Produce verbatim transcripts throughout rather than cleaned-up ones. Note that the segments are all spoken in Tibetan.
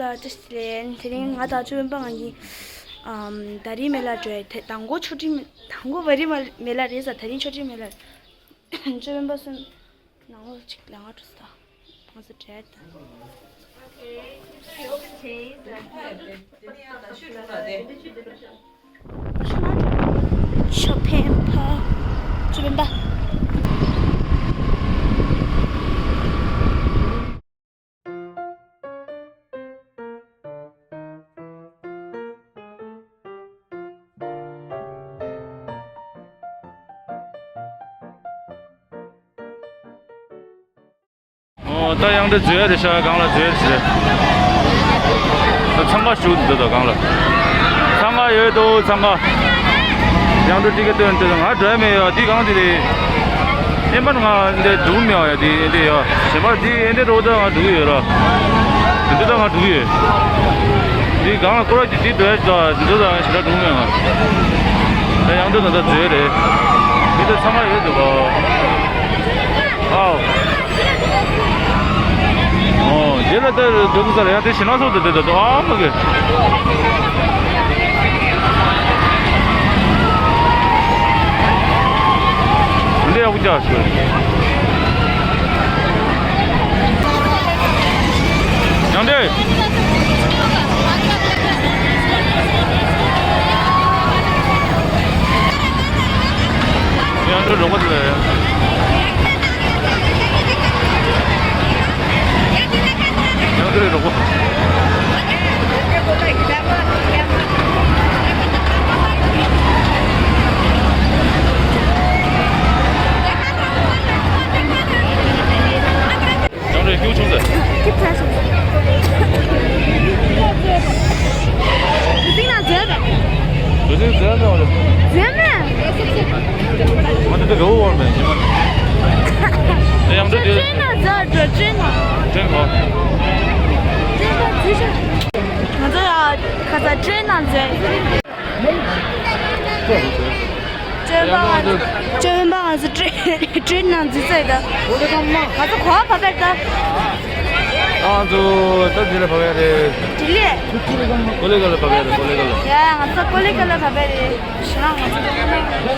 བཀྲ་ཤིས་བདེ་ལེགས། དེ་རིང་ང་དང་ཅོ་བོན་པ་ང་གཉིས་ཨམ་ད་རིང་མེ་ལ་འགྲོ་ཡ། དེ་དང་པོ་ཆོ་འཕྲུལ་མེ་དང་པོ་བ་རི་མ་མེ་ལ་རེད་ཟེར། ད་རིང་ཆོ་འཕྲུལ་མེ་ལ་རེད། ཅོ་བོན་པ་སུན་ནང་ལོགས་ཅིག་ལ་ང་འགྲོ་ས། ང་ཚོ་འབྲལ་ད། ཅོ་བོན་པ། ཅོ་བོན་པ། ཨོ། ད་དབྱངས་སྒྲོལ་འཛུལ་ཡ་རེད་ཤག་སྒང་ལ་འཛུལ་ཡ་རེད། ད་འཚང་ཁ་ཞུགས་འདུག་ད་སྒང་ལ། འཚང་ཁ་ཡོད་དོ། འཚང་ཁ། དབྱངས་སྒྲོལ་ཊི་ཀེ་ཊི་སྟོན་སྟོན། ང་འགྲོ་ཡ་མེད་ཡ། འདི་སྒང་འདི་རེད། ཨེ་མ་ང་འདི་འགྲོ་མེད་ཡ། འདི་འདི་ཡ། གཞན་པ་འདི་ཨེ་འདི་འགྲོ་ད་ང་འགྲོ་གི་ཡོད་ར། འདི་ད་ང་འགྲོ་གི་ཡོད། འདི་སྒང་ལ་སྐོར་གྱི་འདི་འགྲོ་ཡ་ད་འདི་ད་ང་ཞེ་དྲག་འགྲོ་མེད་ང་། ད་དབྱངས་སྒྲོལ་ད་ད་འཛུལ་ཡ་རེད། འདི་ད་འཚང་ཁ་ཡོད་འདུག་ག་ཨའོ། ཨོ། དེ་ལ་ལྟ་རུ་འགྲོ་དུས་ཙམ་ལ་ཡང་དེ་ཞེ་ན་སོགས་དེ་དེ་དེ་ཨ་མ་གི། འདི་ཡག་པོ་རྒྱག་ཞུ། ཡང་འདྲེ། ཡང་འདྲེ་རོགས་པ་དེ་ལ། ཡང་འདྲེ་རོགས་པ། ཡང་འདྲེ་སྐྱུག་བྱུང་ཟེར། སྐྱུག་ཚར་སོང་། གྲུ་གཟིངས་ནང་འཛུལ་བས། གྲུ་གཟིངས་འཛུལ་མེད་པ་རེད། འཛུལ་མེད། ང་འདི་འདྲ་དགའ་བོ་བོར་མེད་ཉི་མ། དེ་ཡང་འདྲ་དེ། ཊེན་ནང་འཛུལ་འགྲོ། ཊེན་ནང་། ཊེན་གོ། ཊེན་ནང་འཛུལ་ཤག་ང་ཚོ་ཡ་ཁ་ས་ཊེན་ནང་འཛུལ། ཅོན་པ་ང་ཚོ་ཅོན་པ་ང་ཚོ་ཊེན་ཊེན་ནང་འཛུལ་ཚར་ད། ང་ཚོ་ག་པར་བབས་ད། ང་ཚོ་ད་འདི་ལ་བབས་ཡ་རེད། ལྡི་ལི། ཀོ་ལི་གྷལ་ལ་བབས་ཡ་རེད། ཀོ་ལི་གྷལ་ལ། ཡ་ང་ཚོ་ཀོ་ལི་གྷལ་ལ་བབས་ཡ་རེད། ཞེ་ན་ང་ཚོ་ཀོ་ལི་གྷལ་ལ།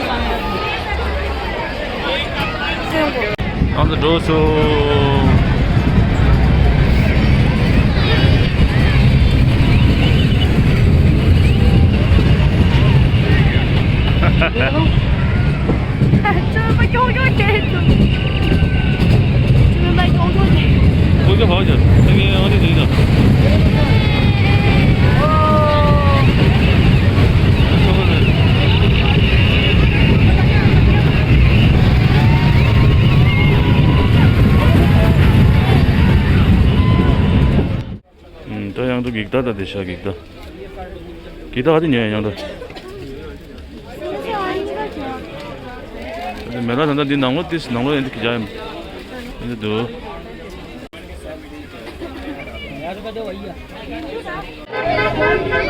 ང་ཚོ་འགྲོ་སོང་། ཅོན་པ་ཀྱོག་ཀྱོག་བྱས་འདུག་ཅོན་པ་ཀྱོག་ཀྱོག་བྱས། ཀྱོག་ཀྱོག་བྱས། ད་ངས་ཨ་ནི་འདི་དང་། ད་དབྱངས་སྒྲོལ་འགྱིག་དར་ད་དེ་ཤ་འགྱིག་དར། འགྱིག་དར་ག་དེ་ཉོས་ཡ་དབྱངས་སྒྲོལ། ད་དེ་མེ་ལ་ད་ལྟ་འདི་ནང་ལོགས་ཏིས་ནང་ལོགས་ཡིན་འདི་གི་རྒྱ་ཡིན། འདི་འདུག་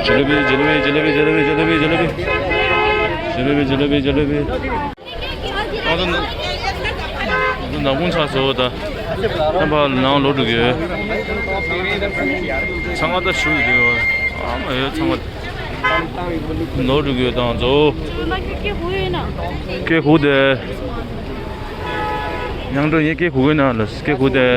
ཇི་ལེ་བི་ཇི་ལེ་བི་ཇི་ལེ་བི། ཨ་ད་ནག་ནག་པོ་ཆགས་སོང་ད། ད་ཕར་ནང་ལོག་འགྲོ་གི་ཡོད། ཚང་མ་ད་ཞུ་གི་འདུག་ཨ་མ་ཡོད་ཚང་མ་ལོག་འགྲོ་གི་ཡོད་དང་ཛོ། སྐད་ཧུ་དེ། དབྱངས་སྒྲོལ་ངས་སྐད་ཧུ་གི་ན་ལ་སྐད་ཧུ་དེ།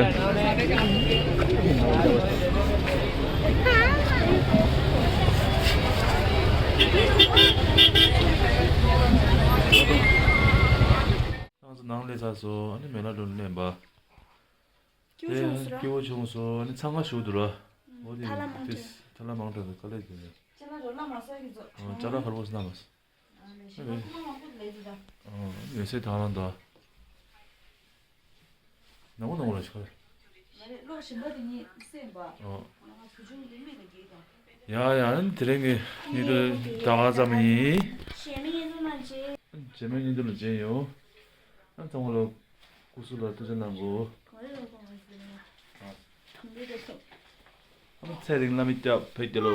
ང་ཚོ་ནང་སླེབས་ཚར་སོང་། ཨ་ནི་མེ་ལ་འགྲོ་ནས་ལེན་པ། སྐྱིད་པོ་བྱུང་སོང་ར། སྐྱིད་པོ་བྱུང་སོང་། ཨ་ནི་ཚང་མ་ཞུགས་འདུག་ར། ཨོ་དེ་ཐལ་བ་མང་དྲགས། ཐལ་བ་མང་དྲགས་དཀའ་ལས་བརྒྱབ་ནས། ཅ་ལག་རོ་ལ་མ་ཟ་གི་ཚོ། ཨ་ཅ་ལག་ཧར་པོ་སྣ་མ་ཟ། ཨ་ལས་ཤ་ཁ་མ་མང་པོ་ལས་འདུག་ད། ཨ་ཡོད་ཚད་ཐང་ལང་ད། ནང་མོ་ནང་མོ་ལ་ཤ་ཁ་ལས། ང་རེ་གློག་ཞིམ་པ་དེ་གཉིས་སེམས་པ། ཨ་ང་བུ་ཆུང་ལུས་མེད་ལ་རྒྱུག་དང་། ཡ་ཡ། དེ་རིང་གི་ཉིན་ཐོ་ད་ག་ཙམ་ཡིན། གཞན་མི་ཉིན་ཐོ་ནང་མཇལ། རྗེས་མའི་ཉིན་ཐོ་ལ་མཇལ་ཡོང་། ཨ་ཚང་མ་ལ་སྐུ་གཟུགས་ལ་ཐུགས་རྗེ་གནང་གོ། གང་རེད་ལ་གང་རེད་ཟེར་ན། ཨ་ཚེ་རིང་བླ་མའི་སྐྱབས་ཕེབས་ཀྱི་ལོ།